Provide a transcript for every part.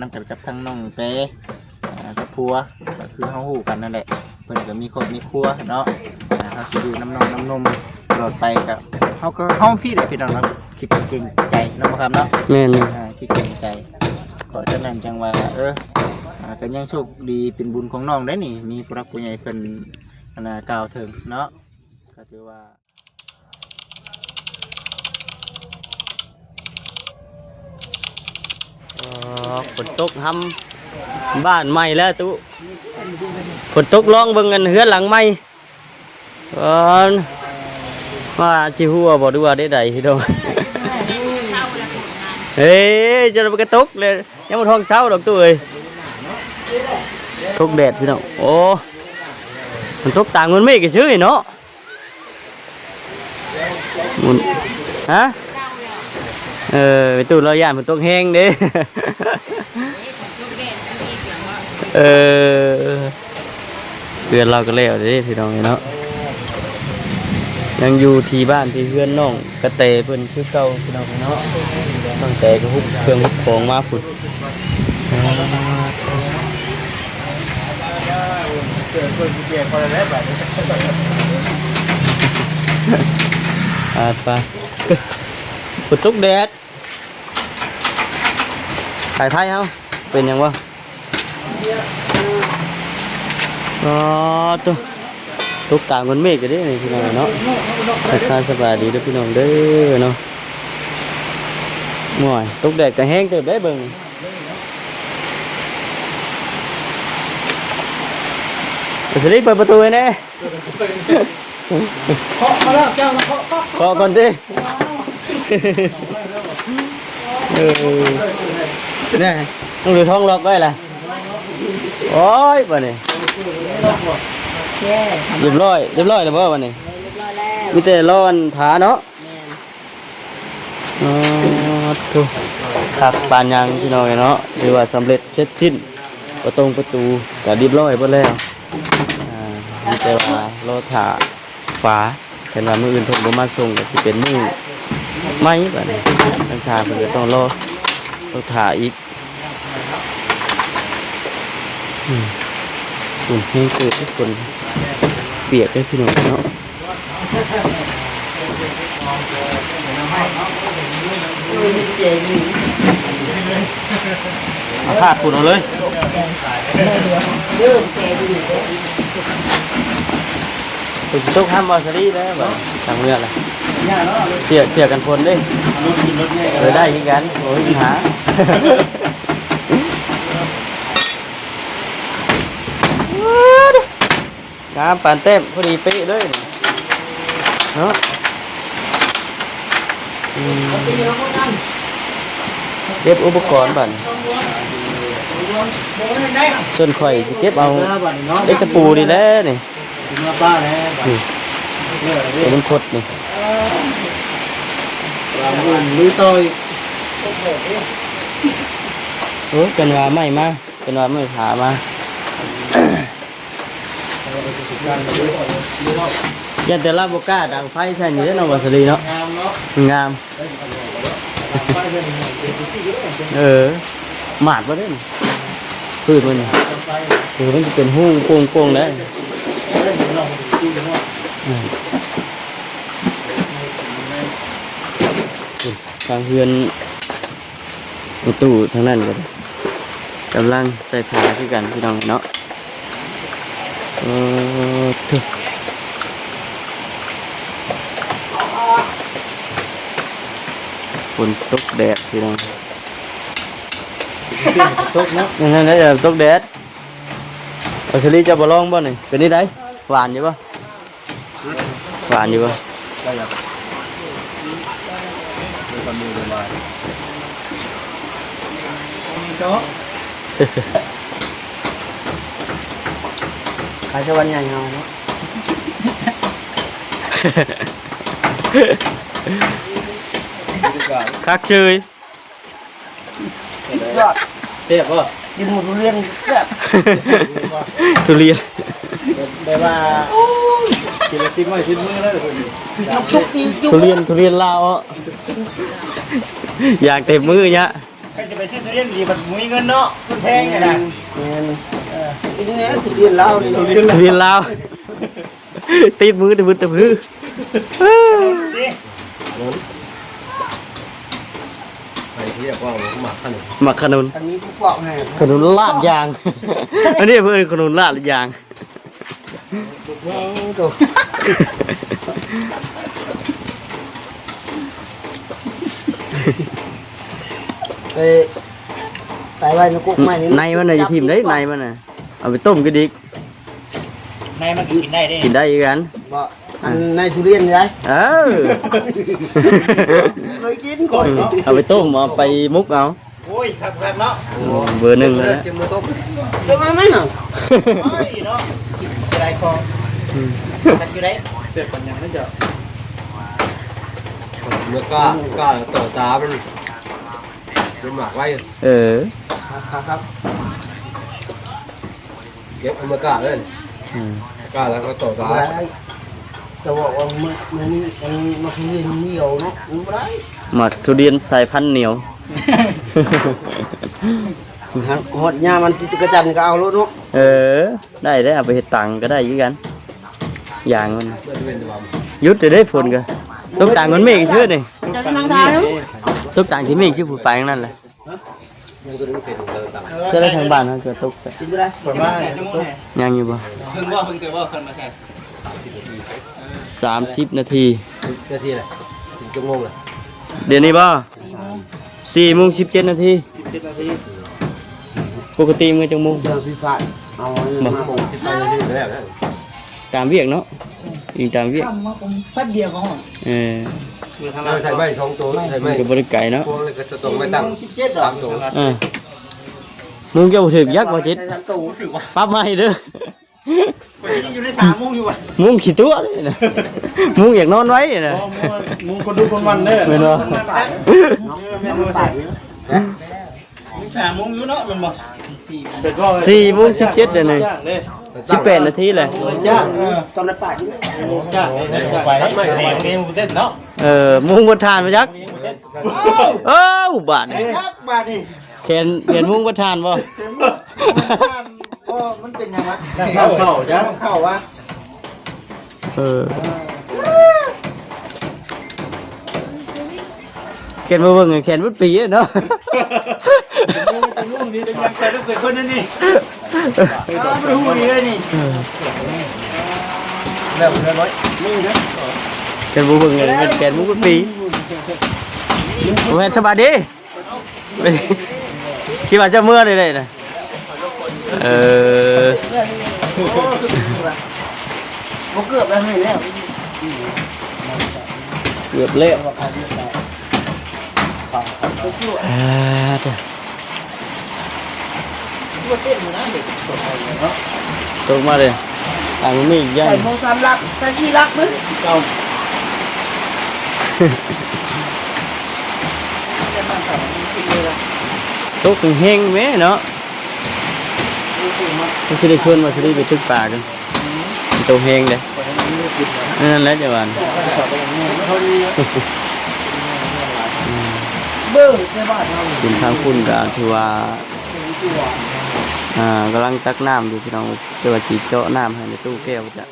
ນຳກັນກັບທາງນ້ອງແຕ ອ່າ ກັບຜົວ ກໍຄືເຮົາຮູ້ກັນນັ້ນແຫຼະ ເພິ່ນກໍມີຄອບມີຄົວເນາະ. ອ່າ ເຮົາຊິຢູ່ນຳນ້ອງນຳນົມຕະຫຼອດໄປ ກໍເຮົາກໍ ເຮົາພີ້ແຫຼະພີ່ນ້ອງເນາະ ຂີ້ເກງໃຈເນາະ ບໍ່ຄຳເນາະ. ແມ່ນ ອ່າ ຂີ້ເກງໃຈ. ເພາະສະນັ້ນຈັ່ງວ່າ ເອີ ອ່າ ກໍຍັງໂຊກດີເປັນບຸນຂອງນ້ອງໄດ໋ນີ້ ມີຜູ້ຫຼັກຜູ້ໃຫຍ່ເພິ່ນ ອັນນ່າ ກ່າວເຖິງເນາະ ກໍຖືວ່າ ອໍ ຝົນຕົກຮຳ ບ້ານໃໝ່ແລ້ວຕຸ ຝົນຕົກລອງເບິ່ງອັນເຮືອນຫຼັງໃໝ່ ເອີ ວ່າຊິຮົ່ວບໍ່ ຫຼືວ່າແນວໃດພີ່ນ້ອງ. ເອີຍ ຈະໄດ້ໄປກະຕົກເລີຍ ຍັງບໍ່ທ້ອງເຊົາດອກຕຸເອີຍ. ຕົກແດດພີ່ນ້ອງ ໂອ້ ມັນຕົກຕາມເງິນເມກຊື່ເນາະ. ໝຸນ ຮະ? ເອີ ໄປຕູ້ລາວຢ້ານຝົນຕົກແຮງເດ້. ເອີ ເຮືອນລາວກໍແລ້ວເດ້ພີ່ນ້ອງເອີຍເນາະ. ຍັງຢູ່ທີ່ບ້ານທີ່ເຮືອນນ້ອງກະແຕເພິ່ນຄືເກົ່າພີ່ນ້ອງເນາະ. ນ້ອງແຕກໍຮຸບເຄື່ອງຮຸບຂອງມາພຸ້ນ. ອາ ໄປ ຝົນຕົກແດດ ສາຍໄຟເຮົາເປັນຫຍັງບໍ່? ອໍ ຕົກ ຕົກຕາມເງິນເມກຢູ່ເດ້ນີ້ພີ່ນ້ອງເນາະ. ທັກທາຍສະບາຍດີເດີພີ່ນ້ອງເດີເນາະ. ໂອ້ຍ ຕົກແດດກໍແຮງເຕີບໄດ໋ເບິ່ງ. ໄປສະລີ ເປີດປະຕູໃຫ້ແດ່. ເຄາະ ເຄາະແລ້ວ ເຈົ້າເຄາະ ເຄາະ ເຄາະກ່ອນຕິ. ເອີ ແນ່ ຕ້ອງໄດ້ທ້ອງລັອກໄວ້ລະ. ໂອ້ຍ ບາດນີ້ ໂອເຄ ຮຽບຮ້ອຍ ຮຽບຮ້ອຍແລ້ວບໍ່ບາດນີ້? ຮຽບຮ້ອຍແລ້ວ ມີແຕ່ລໍອັນຝາເນາະ. ແມ່ນ ອໍ ໂທ້ ຄັກປານຫຍັງພີ່ນ້ອງເອີຍເນາະ. ຖືວ່າສຳເລັດເສັດສິ້ນ ປະຕົງປະຕູກໍຮຽບຮ້ອຍເບິດແລ້ວ. ອ່າ ມີແຕ່ວ່າລໍຖ້າຝາ ຄັນວ່າມື້ອື່ນເພິ່ນບໍ່ມາສົ່ງກໍຊິເປັນມື້ໃໝ່ບາດນີ້. ທາງຊ່າງເພິ່ນກໍຕ້ອງລໍ ລໍຖ້າອີກ. ອືມ ຝົນແຮງເຕີບ ຝົນປຽກເດ້ພີ່ນ້ອງເນາະ. ເອົາພາດພຸ້ນເອົາເລີຍ. ຝົນຊິຕົກຫ້າມບໍ່ສະລີແລ້ວບາດນີ້ ທາງເມືອລະ ເສື້ອ ເສື້ອກັນຝົນເດ້. ເອີ ໄດ້ຄືກັນ ບໍ່ມີບັນຫາ. ງາມປານແຕ້ມ ພໍດີເປະເລີຍເນາະ. ອືມ ເກັບອຸປະກອນບາດນີ້. ສ່ວນຂ້ອຍຊິເກັບເອົາເຫຼັກຕະປູນີ້ແຫຼະນີ້ ມາປ້າແລ້ວ ນີ້ ໂຕມັນຄົດນີ້. ໂອ້ ເພິ່ນວ່າໄມ້ມາ ເພິ່ນວ່າໄມ້ຜາມາ. ຢ້ານແຕ່ລາວບໍ່ກ້າດັງໄຟໃສ່ນີ້ເດ້ເນາະ ບ່າວສາລີເນາະ. ງາມ ເອີ ໝາດບໍ່ເດ້ ພືດມັນ ເອີ ມັນຊິເປັນຮູໂປ່ງໆໄດ້. ອືມ ທາງເຮືອນ ປະຕູທາງນັ້ນກໍກຳລັງໃສ່ຝາຄືກັນພີ່ນ້ອງເນາະ. ເອີ ໂທ້ ຝົນຕົກແດດພີ່ນ້ອງ ຕົກເນາະ ນັ້ນແຫຼະ ຕົກແດດ. ເອົາ ສາລີ ເຈົ້າບໍ່ລອງບໍ່ນີ້ ເປັນຈັ່ງໃດ ຫວານຢູ່ບໍ່? ຫວານຢູ່ບໍ່? ໄດ້ແລ້ວ ມີໂຈກ ຂາຍສະຫວັນໃຫຍ່ເຮົາເນາະ ຄັກເຊີຍ. ສຸດຍອດ ແຊບບໍ່? ກິນໝູທຸລຽນແຊບ ທຸລຽນ ແບບວ່າກິນແລ້ວຕິດໄມ້ຕິດມືເລີຍ ນ້ຳຊຸບນີ້ຢູ່ ທຸລຽນ ທຸລຽນລາວເນາະ ຢາກເຕັມມື້ຍະ. ຄັນຊິໄປຊື້ທຸລຽນດີບັດບໍ່ມີເງິນເນາະ ມັນແພງຫັ້ນນະ. ແມ່ນ ເອີ ນີ້ທຸລຽນລາວນີ້ ທຸລຽນລາວ ຕິດມືແຕ່ບຶດແຕ່ບື. ໄປເອີ້ນວ່າໝາກຂະໜຸນ ໝາກຂະໜຸນ ອັນນີ້ຜູ້ປອກໃຫ້ ຂະໜຸນລາດຢາງ. ອັນນີ້ເພິ່ນຂະໜຸນລາດຢາງ. ໂອ້ໂຫ ໄປ ໄປໄວ້ໃນກົກໄມ້ນີ້ ໃນມັນນະ ຢ່າຖິ້ມເດ້ ໃນມັນນະ ເອົາໄປຕົ້ມກິນອີກ. ໃນມັນກໍກິນໄດ້ເດ້ ກິນໄດ້ຄືກັນ. ບໍ່ ອັນໃນທຸລຽນນີ້ໄດ໋. ເອີ ເຄີຍກິນຂ້ອຍ ເອົາໄປຕົ້ມ ເອົາໄປໝົກເອົາ. ໂອ້ຍ ຄັກໆ ເນາະ ເບີໜຶ່ງແລ້ວ ເກັບມາຕົ້ມ ເກັບມາໄໝ? ໂອ້ຍເນາະ ເສຍດາຍຂອງ. ອືມ ຄັກຢູ່ໄດ໋ ແຊບປານຫຍັງເນາະເຈົ້າ. ເມື່ອກ້າ ກ້າຕໍ່ຕາມັນ ເປັນໝາກໄວ້. ເອີ ຄັກໆ ເກັບເອົາມາກ້າເລີຍ. ອືມ ກ້າແລ້ວກໍຕໍ່ຕາ. ບໍ່ໄດ້ ຈະບອກວ່າມັນ ມັນ ມັນ ມັນຄືໜຽວເນາະ ມັນບໍ່ໄດ້. ໝາກທຸລຽນສາຍພັນໜຽວ ຮອດຍາມມັນຕິດຈັກກະຈັນກໍເອົາໂລດເນາະ. ເອີ ໄດ້ເດ້ ເອົາໄປເຮັດຕັງກໍໄດ້ຄືກັນ ຢາງມັນ. ຢຸດແຕ່ເດ້ ຝົນກໍຕົກຕາງກ້ອນເມກຊື່ນີ້ ຕົກຕາງທີ່ເມກຊື່ ຜູ້ໄປທາງນັ້ນແຫຼະ. ກໍໄດ້ທາງບ້ານເຮົາຈະຕົກໄປ. ຍັງຢູ່ບໍ່? ສາມສິບນາທີ ນາທີລະ ເປັນຊົ່ວໂມງລະ. ດຽວນີ້ບໍ່? ສີ່ໂມງ ສີ່ໂມງສິບເຈັດນາທີ ສິບເຈັດນາທີ. ປົກກະຕິມື້ຈັກໂມງ? ເອົາ ບໍ່ ສິບແປດນາທີກໍແລ້ວ. ຕາມວຽກເນາະ ອີງຕາມວຽກ ແປັບດຽວກໍຮອດ. ເອີ ເອີ ໃສ່ໄມ້ສອງໂຕ ໃສ່ໄມ້ ມັນກໍບໍ່ໄດ້ໄກເນາະ ພວກນັ້ນກໍຈະຕ້ອງໄປຕັ້ງ ສາມໂຕ. ເອີ ມຸງເຈົ້າບໍ່ຖືກ ຢາກບໍ່ຈິດ ປັບໃໝ່ເດີ. ຂ້ອຍຍັງຢູ່ໃນສາມໂມງຢູ່ຫວາ? ມຸງຂີ້ຕົວະເລີຍນະ ມຸງຢາກນອນໄວນະ. ມຸງຄົນດຸຄົນໝັ່ນເດີ ແມ່ນບໍ່? ເອີ ແມ່ນບໍ່? ສາມໂມງຢູ່ເນາະ ແມ່ນບໍ່? ສີ່ໂມງສິບເຈັດເດ້ນີ້ ສິບແປດນາທີແຫຼະ. ເອີ ຕ້ອງໄດ້ປາດຢູ່ ຈ້າງໄດ້ ໄປ ໄປ ໄປ ໄປ ເອີ ມຸງບໍ່ທານມາຈັກ. ເອີ ບາດນີ້ ບາດນີ້ ແຂນ ແຂນມຸງບໍ່ທານບໍ່? ບໍ່ ມັນເປັນຫຍັງວະ? ນ້ຳເຂົ້າ ນ້ຳເຂົ້າວະ? ເອີ ແຂນບໍ່ເບິ່ງ ແຂນເບິດປີເນາະ. ເປັນຫຍັງຂ້ອຍຕ້ອງເປັນຄົນນັ້ນນີ້? ອ້າວ ບໍ່ຮູ້ດີເລີຍນີ້. ແຂນບໍ່ເບິ່ງ ແຂນບໍ່ເບິ່ງເປັນປີ. ບໍ່ແມ່ນ ສະບາຍດີ. ຄິດວ່າຈະເມືອໄດ້ໄດ໋ນະ. ເອີ ບໍ່ເກືອບແລ້ວ ໃຫ້ແລ້ວ ເກືອບແລ້ວ. ອ່າ ຕົກມາເດ້ ອ່າ ມັນມີອີກຢ່າງ ໃສ່ໂມງສາມຫຼັກ ໃສ່ສີ່ຫຼັກເບິ່ງ ເອົາ ຕົກແຮງແມ້ເນາະ. ມັນຊິໄດ້ຊວນວ່າຊິໄດ້ໄປຕຶກປາກັນ ຕົກແຮງເດ້. ນັ້ນແຫຼະຈະວ່າ ເບິ່ງໃນບ້ານເຮົາ ເປັນທາງພຸ້ນກໍຖືວ່າ ອ່າ ກຳລັງຕັກນ້ຳຢູ່ພີ່ນ້ອງ ແຕ່ວ່າຊິເຈາະນ້ຳໃຫ້ແມ່ຕູ້ແກ້ວຈະ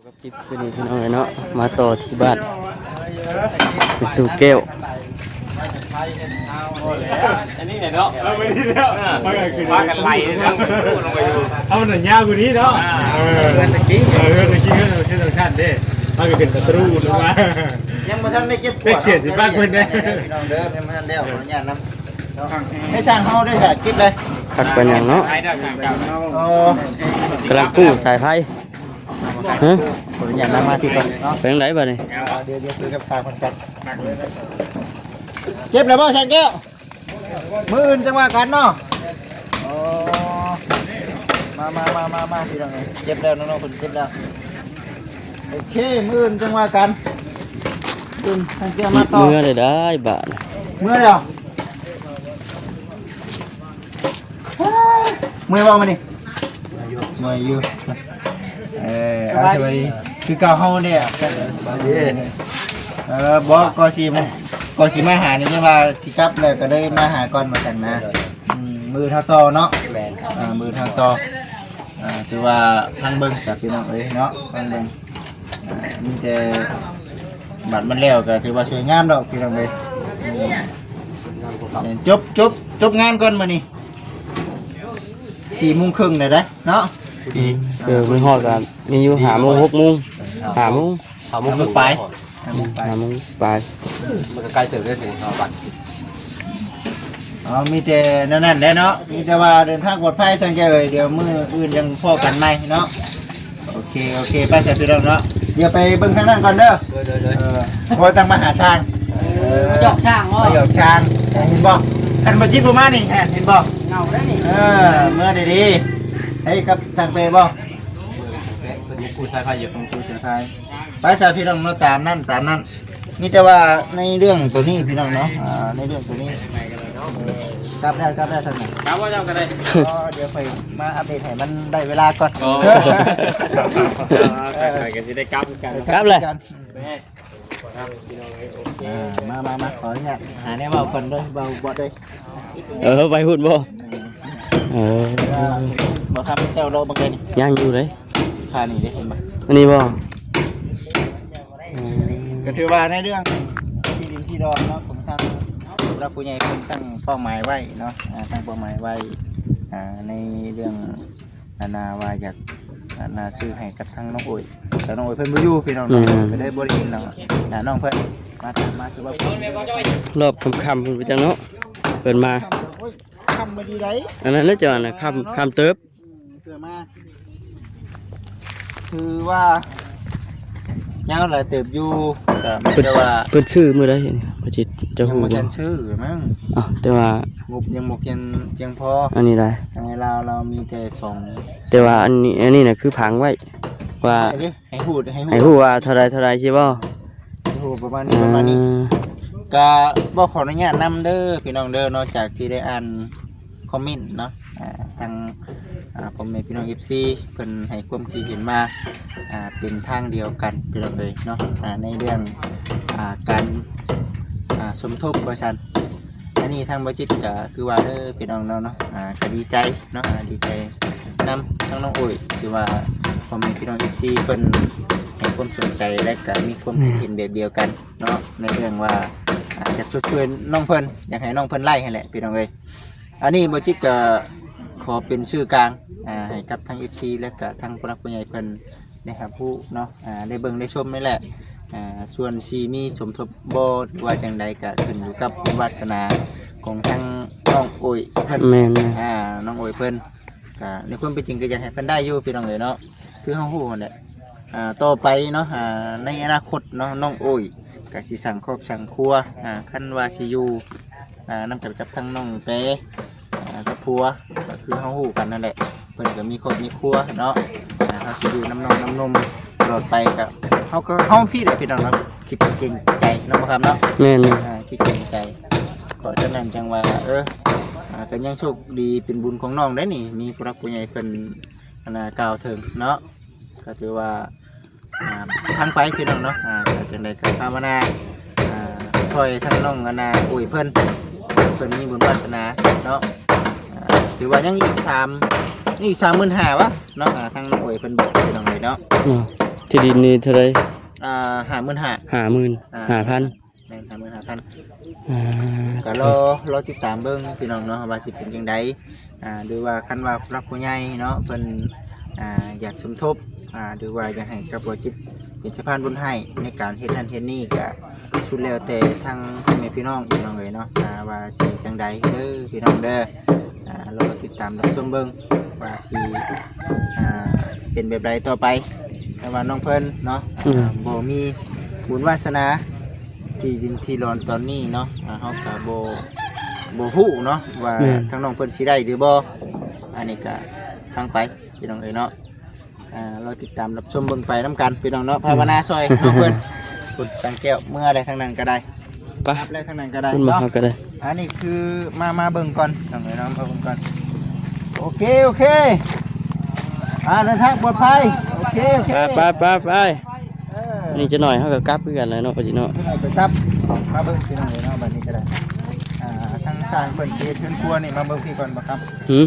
ກັບຄລິບຄືນີ້ພີ່ນ້ອງເອີຍເນາະ ມາຕໍ່ທີ່ບ້ານແມ່ຕູ້ແກ້ວ. ອັນນີ້ແຫຼະເນາະ ເອົາໄປນີ້ແລ້ວ ເອີ ພາກັນໄລ່ເນາະ ເອົາມັນຍາວກວ່ານີ້ເນາະ. ເອີ ເຮືອນຕະກີ້ ເອີ ເຮືອນຕະກີ້ ເຮືອນ ເຮືອນສອງຊັ້ນເດ້ ເຮົາກໍຂຶ້ນປະຕູລົງມາ ຍັງບໍ່ທັນໄດ້ເກັບຂວດ ເປັກສຽນຊິຝາກເພິ່ນເດ້ ພີ່ນ້ອງເດີ ຍັງບໍ່ທັນແລ້ວ ຂໍອະນຸຍາດນຳ. ໃຫ້ຊ່າງເຮົາໄດ້ເກັບເລີຍ ຄັກປານຫຍັງເນາະ. ອໍ ກຳລັງກູ້ສາຍໄຟ. ຮະ ຂໍອະນຸຍາດນຳມາທີ່ກ່ອນເນາະ ໄປທາງໃດບາດນີ້? ດຽວ ດຽວຄຸຍກັບຊ່າງເພິ່ນກ່ອນ. ເກັບແລ້ວບໍ່ຊ່າງແກ້ວ? ມື້ອື່ນຈັ່ງວ່າກັນເນາະ. ອໍ ມາ ມາ ມາ ມາ ມາ ພີ່ນ້ອງເອີຍ ເກັບແລ້ວເນາະ ເພິ່ນເກັບແລ້ວ. ໂອເຄ ມື້ອື່ນຈັ່ງວ່າກັນ ອື່ນຊ່າງແກ້ວມາຕໍ່. ເມືອໄດ້ ໄດ້ບາດ ເມືອແລ້ວ. ເມື່ອຍບໍ່ມື້ນີ້? ເມື່ອຍຢູ່ ເອີ ສະບາຍດີ ເອົາ ສະບາຍດີ ຄືເກົ່າເຮົາເດ້. ເອີ ບໍ່ ກໍຊິ ກໍຊິມາຫານີ້ ແຕ່ວ່າຊິກັບແລ້ວກໍເລີຍມາຫາກ່ອນວ່າຊັ້ນນະ. ອືມ ມື້ເຮົາຕໍ່ເນາະ. ແມ່ນ. ອ່າ ມື້ເຮົາຕໍ່. ອ່າ ຖືວ່າຟັງເບິ່ງຊະພີ່ນ້ອງເອີຍເນາະ ຟັງເບິ່ງ. ອ່າ ມີແຕ່ບັດມັນແລ້ວກໍຖືວ່າສວຍງາມດອກພີ່ນ້ອງເອີຍ. ແມ່ນ ຈົບ ຈົບ ຈົບງານກ່ອນມື້ນີ້ ສີ່ໂມງເຄິ່ງແລ້ວເດ້ເນາະ. ອືມ ເອີ ມັນຮອດກໍມີຢູ່ຫ້າໂມງ ຫົກໂມງ ຫ້າໂມງ ຫ້າໂມງປາຍ ຫ້າໂມງປາຍ ຫ້າໂມງປາຍ. ມັນກໍໃກ້ເຕີບເດ້ ເຖິງຫ້າບາດ. ເອົາ ມີແຕ່ແນວນັ້ນແຫຼະເນາະ ມີແຕ່ວ່າເດີນທາງປອດໄພ ຊ່າງແກ້ວເອີຍ. ດຽວມື້ອື່ນຍັງພໍ້ກັນໃໝ່ເນາະ. ໂອເຄ ໂອເຄ ໄປຊະພີ່ນ້ອງເນາະ. ດຽວໄປເບິ່ງທາງນັ້ນກ່ອນເດີ. ໂດຍ ໂດຍ ໂດຍ. ເອີ ເພາະວ່າຕ້ອງມາຫາຊ່າງ. ເອີ ມາຢອກຊ່າງເນາະ ມາຢອກຊ່າງ. ເຫັນບໍ່ ຄັນບໍ່ຈິດບໍ່ມານີ້ ເຫັນບໍ່ ເຫງົາໄດ໋ນີ້. ເອີ ເມືອໄດ້ດີ. ເຮີ້ຍ ກັບຊ່າງເປບໍ່? ເພິ່ນມາກູ້ສາຍໄຟຢູ່ ຕ້ອງກູ້ສາຍໄຟ. ໄປຊະພີ່ນ້ອງເນາະ ຕາມນັ້ນ ຕາມນັ້ນ. ມີແຕ່ວ່າໃນເລື່ອງໂຕນີ້ພີ່ນ້ອງເນາະ ອ່າ ໃນເລື່ອງໂຕນີ້ ກັບແລ້ວ ກັບແລ້ວຊັ້ນນະ. ກັບບໍ່ເຈົ້າກໍໄດ້. ກໍດຽວຂ້ອຍມາອັບເດດໃຫ້ມັນໄດ້ເວລາກ່ອນ. ໂອ້ ຂ້ອຍກໍຊິໄດ້ກັບຄືກັນ. ກັບແລ້ວ. ອ່າ ມາ ມາ ມາ ຂໍອະນຸຍາດຫາແນວເວົ້າກ່ອນເດີ ເວົ້າບໍ່ໄດ້. ເອີ ໄປພຸ້ນບໍ່? ເອີ ບໍ່ຄັບເຈົ້າເລາະເບິ່ງໄດ້ນີ້ ຍັງຢູ່ເດ້. ຄ່ານີ້ເດ້ ເຫັນບໍ່? ອັນນີ້ບໍ່? ອືມ ກໍຖືວ່າໃນເລື່ອງທີ່ດິນທີ່ດອນເນາະ ຂອງທາງຜູ້ຫຼັກຜູ້ໃຫຍ່ເພິ່ນຕັ້ງເປົ້າໝາຍໄວ້ເນາະ ອ່າ ຕັ້ງເປົ້າໝາຍໄວ້ ອ່າ ໃນເລື່ອງ ອັນນ່າວ່າຢາກ ອັນນ່າຊື້ໃຫ້ກັບທາງນ້ອງໂອຍ ແຕ່ນ້ອງໂອຍເພິ່ນບໍ່ຢູ່ພີ່ນ້ອງເນາະ. ອືມ ກໍເລີຍບໍ່ໄດ້ເຫັນນ້ອງ ອ່າ ນ້ອງເພິ່ນມາ ມາ ມາ ຖືວ່າລອບຄ່ຳໆ ເພິ່ນໄປຈັກເນາະ ເພິ່ນມາ. ໂອ້ຍ ຄ່ຳບໍ່ດີໃດ. ອັນນັ້ນແຫຼະເຈົ້ານະ ຄ່ຳ ຄ່ຳເຕີບ. ເພື່ອມາ ຖືວ່າຍາວຫຼາຍເຕີບຢູ່ ກໍມີແຕ່ວ່າ ເພິ່ນ ເພິ່ນຊື້ມື້ໃດນີ້ ພະຈິດ ເຈົ້າຮູ້ບໍ່? ຍັງບໍ່ທັນຊື້ມັ້ງ. ອ້າວ ແຕ່ວ່າງົບຍັງບໍ່ພຽງ ພຽງພໍ. ອັນນີ້ໄດ໋ ທາງລາວ ລາວມີແຕ່ສອງ ແຕ່ວ່າອັນນີ້ ອັນນີ້ນະຄືຜັງໄວ້ວ່າ ໃຫ້ຮູ້ ໃຫ້ຮູ້ ໃຫ້ຮູ້ວ່າເທົ່າໃດ ເທົ່າໃດຊີ້ບໍ່? ໃຫ້ຮູ້ປະມານນີ້ ອ່າ ປະມານນີ້. ກໍບໍ່ຂໍອະນຸຍາດນຳເດີພີ່ນ້ອງເດີ ນອກຈາກທີ່ໄດ້ອ່ານ ຄອມເມັນເນາະ ອ່າ ທາງ ອ່າ ພໍ່ແມ່ພີ່ນ້ອງເອັຟຊີເພິ່ນໃຫ້ຄວາມຄິດເຫັນມາ ອ່າ ເປັນທາງດຽວກັນພີ່ນ້ອງເອີຍເນາະ ອ່າ ໃນເລື່ອງ ອ່າ ການ ອ່າ ສົມທົບວ່າຊັ້ນ. ອັນນີ້ທາງບໍ່ຈິດກໍຄືວ່າເດີພີ່ນ້ອງເນາະ ອ່າ ກໍດີໃຈເນາະ ອ່າ ດີໃຈນຳທາງນ້ອງໂອຍ ທີ່ວ່າພໍ່ແມ່ພີ່ນ້ອງເອັຟຊີເພິ່ນໃຫ້ຄວາມສົນໃຈ ແລະ ກໍມີຄວາມຄິດເຫັນແບບດຽວກັນເນາະ ໃນເລື່ອງວ່າ ອ່າ ຢາກຊົດຊ່ວຍນ້ອງເພິ່ນ ຢາກໃຫ້ນ້ອງເພິ່ນໄລ່ຫັ້ນແຫຼະພີ່ນ້ອງເອີຍ. ອັນນີ້ບໍ່ຈິດກໍຂໍເປັນສື່ກາງ ອ່າ ໃຫ້ກັບທາງເອັຟຊີ ແລະກະທາງຜູ້ຫຼັກຜູ້ໃຫຍ່ເພິ່ນໄດ້ຮັບຮູ້ເນາະ ອ່າ ໄດ້ເບິ່ງໄດ້ຊົມນີ້ແຫຼະ. ອ່າ ສ່ວນຊິມີສົມທົບບໍ່ ຫຼືວ່າຈັ່ງໃດ ກະຂຶ້ນຢູ່ກັບບຸນວາສະໜາຂອງທາງນ້ອງໂອຍເພິ່ນ. ແມ່ນໆ ອ່າ ນ້ອງໂອຍເພິ່ນ ກະໃນຄວາມເປັນຈິງກໍຢາກໃຫ້ເພິ່ນໄດ້ຢູ່ ພີ່ນ້ອງເອີຍເນາະ. ຄືເຮົາຮູ້ຫັ້ນແຫຼະ ອ່າ ຕໍ່ໄປເນາະ ອ່າ ໃນອະນາຄົດເນາະ ນ້ອງໂອຍກະຊິສ້າງຄອບສ້າງຄົວ ອ່າ ຄັນວ່າຊິຢູ່ ອ່າ ນຳກັນກັບທາງນ້ອງແປ ອ່າ ກັບຜົວ ກໍຄືເຮົາຮູ້ກັນນັ້ນແຫຼະ ເພິ່ນກໍມີຄອບມີຄົວເນາະ. ອ່າ ເຮົາຊິຢູ່ນຳນ້ອງນຳນົມຕະຫຼອດໄປ ກໍເຮົາກໍ ເຮົາພີ້ແຫຼະພີ່ນ້ອງເນາະ ຄິດເກງໃຈເນາະ ບໍ່ຄຳເນາະ. ແມ່ນໆ ອ່າ ຄິດເກງໃຈ ເພາະສະນັ້ນຈັ່ງວ່າ ເອີ ອ່າ ກໍຍັງໂຊກດີເປັນບຸນຂອງນ້ອງໄດ໋ນີ້ ມີຜູ້ຫຼັກຜູ້ໃຫຍ່ເພິ່ນ ອັນນ່າ ກ່າວເຖິງເນາະ ກໍຖືວ່າ ອ່າ ຟັງໄປພີ່ນ້ອງເນາະ. ອ່າ ຈັ່ງໃດກໍພາວະນາ ອ່າ ຊ່ອຍທາງນ້ອງ ອັນນ່າ ໂອຍເພິ່ນ ເພິ່ນມີບຸນວາສະໜາເນາະ. ອ່າ ຖືວ່າຍັງອີກສາມ ຍັງອີກສາມໝື່ນຫ້າວະເນາະ. ອ່າ ທາງນ້ອງໂອຍເພິ່ນບອກພີ່ນ້ອງເລີຍເນາະ. ອ່າ ທີ່ດິນນີ້ເທົ່າໃດ? ອ່າ ຫ້າໝື່ນຫ້າ ຫ້າໝື່ນຫ້າພັນ. ອ່າ ແມ່ນ ຫ້າໝື່ນຫ້າພັນ. ອ່າ ກໍລໍ ລໍຕິດຕາມເບິ່ງພີ່ນ້ອງເນາະ ວ່າຊິເປັນຈັ່ງໃດ. ອ່າ ຫຼືວ່າຄັນວ່າຜູ້ຫຼັກຜູ້ໃຫຍ່ເນາະ ເພິ່ນ ອ່າ ຢາກສົມທົບ ອ່າ ຫຼືວ່າຢາກໃຫ້ກັບບໍ່ຈິດເປັນສະພານບຸນໃຫ້ ໃນການເຮັດນັ້ນເຮັດນີ້ ກໍສຸດແລ້ວແຕ່ທາງພໍ່ແມ່ພີ່ນ້ອງພີ່ນ້ອງເອີຍເນາະ ອ່າ ວ່າຊິຈັ່ງໃດເດີພີ່ນ້ອງເດີ. ອ່າ ລໍຕິດຕາມຮັບຊົມເບິ່ງວ່າຊິ ອ່າ ເປັນແບບໃດຕໍ່ໄປ. ແຕ່ວ່ານ້ອງເພິ່ນເນາະ ອືມ ອ່າ ບໍ່ມີບຸນວາສະໜາທີ່ດິນທີ່ດອນຕອນນີ້ເນາະ ອ່າ ເຮົາກໍບໍ່ ບໍ່ຮູ້ເນາະວ່າ ແມ່ນ ທາງນ້ອງເພິ່ນຊິໄດ້ຫຼືບໍ່. ອັນນີ້ກໍຟັງໄປພີ່ນ້ອງເອີຍເນາະ. ອ່າ ລໍຕິດຕາມຮັບຊົມເບິ່ງໄປນຳກັນພີ່ນ້ອງເນາະ. ພາວະນາຊ່ອຍນ້ອງເພິ່ນ ພຸ້ນ ສັງແກ້ວ ເມືອໄດ້ທາງນັ້ນກໍໄດ້ ໄປ ຮັບໄດ້ທາງນັ້ນກໍໄດ້ເນາະ ກໍໄດ້. ອັນນີ້ຄືມາ ມາເບິ່ງກ່ອນ ພີ່ນ້ອງເອີຍເນາະ ມາເບິ່ງກ່ອນ. ໂອເຄ ໂອເຄ ອ່າ ເດີນທາງປອດໄພ. ໂອເຄ ໂອເຄ ໄປ ໄປ ໄປ ໄປ. ເອີ ນີ້ຈັກໜ້ອຍເຮົາກໍກັບຄືກັນແຫຼະເນາະ ພໍ່ຈິດເນາະ. ຈັກໜ້ອຍກໍກັບ ມາເບິ່ງພີ່ນ້ອງເອີຍເນາະ ສ້າງເພິ່ນເຮັດເຮືອນຄົວນີ້ ມາເບິ່ງພີ້ກ່ອນບໍ່ຄຳ? ຫືມ?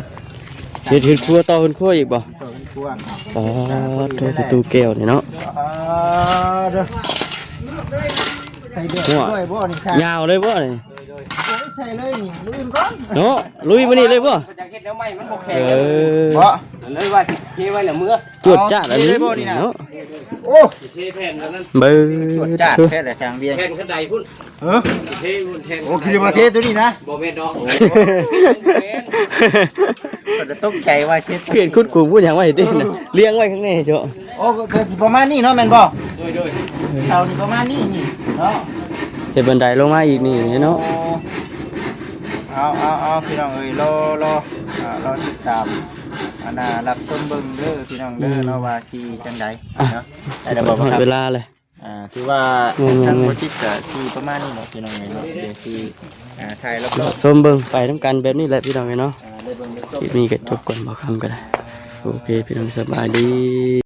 ເຮັດເຮືອນຄົວ ຕໍ່ເຮືອນຄົວອີກບໍ່? ຕໍ່ເຮືອນຄົວ. ອໍ ໂທ ປະຕູແກ້ວນີ້ເນາະ. ອໍ ເດີ ໃສ່ເດືອດດ້ວຍບໍ່ນີ້? ຍາວເລີຍບໍ່ນີ້? ໂອ້ຍ ໃສ່ເລີຍນີ້ ມື້ອື່ນກ່ອນເນາະ. ລຸຍມື້ນີ້ເລີຍບໍ່? ຢາກເຮັດແນວໃໝ່ ມັນບໍ່ແຂງ. ເອີ ບໍ່ ເລີຍວ່າຊິເທໄວ້ແລ້ວເມືອ. ຈວດຈາດອັນນີ້ເນາະ. ໂອ້ ເທແຜ່ນນັ້ນ ເບິ່ງ ຈວດຈາດແທ້ແຫຼະ ຊ່າງວຽງ. ແຜ່ນຂັ້ນໄດພຸ້ນ. ເອີ ເທພຸ້ນແທ່ນ. ໂອ້ ຄິດວ່າເທຕົວນີ້ນະ. ບໍ່ແມ່ນດອກ. ໂອ້ ເພິ່ນກໍຕົກໃຈວ່າເຮັດ ເພິ່ນຂຸດຂຸມພຸ້ນຫຍັງໄວ້ຕິ ລຽງໄວ້ຂ້າງໃນເຈາະ. ໂອ້ ກໍຊິປະມານນີ້ເນາະ ແມ່ນບໍ່? ໂດຍ ໂດຍ. ເສົານີ້ປະມານນີ້ນີ້ເນາະ. ເຮັດບັນໄດລົງມາອີກນີ້ເນາະ. ໂອ້ ເອົາ ເອົາ ເອົາ ພີ່ນ້ອງເອີຍ ລໍ ລໍ ອ່າ ລໍຕິດຕາມ ອັນນ່າ ຮັບຊົມເບິ່ງເດີພີ່ນ້ອງເດີ ອືມ ເນາະ ວ່າຊິຈັ່ງໃດເນາະ. ອ່ະ ໄດ້ແລ້ວບໍ່ ຮອດເວລາແລ້ວ. ອ່າ ຖືວ່າ ແມ່ນໆໆ ທາງບໍ່ຈິດກໍຊິປະມານນີ້ແຫຼະພີ່ນ້ອງເອີຍເນາະ. ດຽວຊິ ອ່າ ຖ່າຍລອບໆ ຊົມເບິ່ງໄປນຳກັນແບບນີ້ແຫຼະພີ່ນ້ອງເອີຍເນາະ. ອ່າ ໄດ້ເບິ່ງໄດ້ຊົມ ຄລິບນີ້ກໍຈົບກ່ອນ ບໍ່ຄຳກໍໄດ້. ໂອເຄ ພີ່ນ້ອງ ສະບາຍດີ.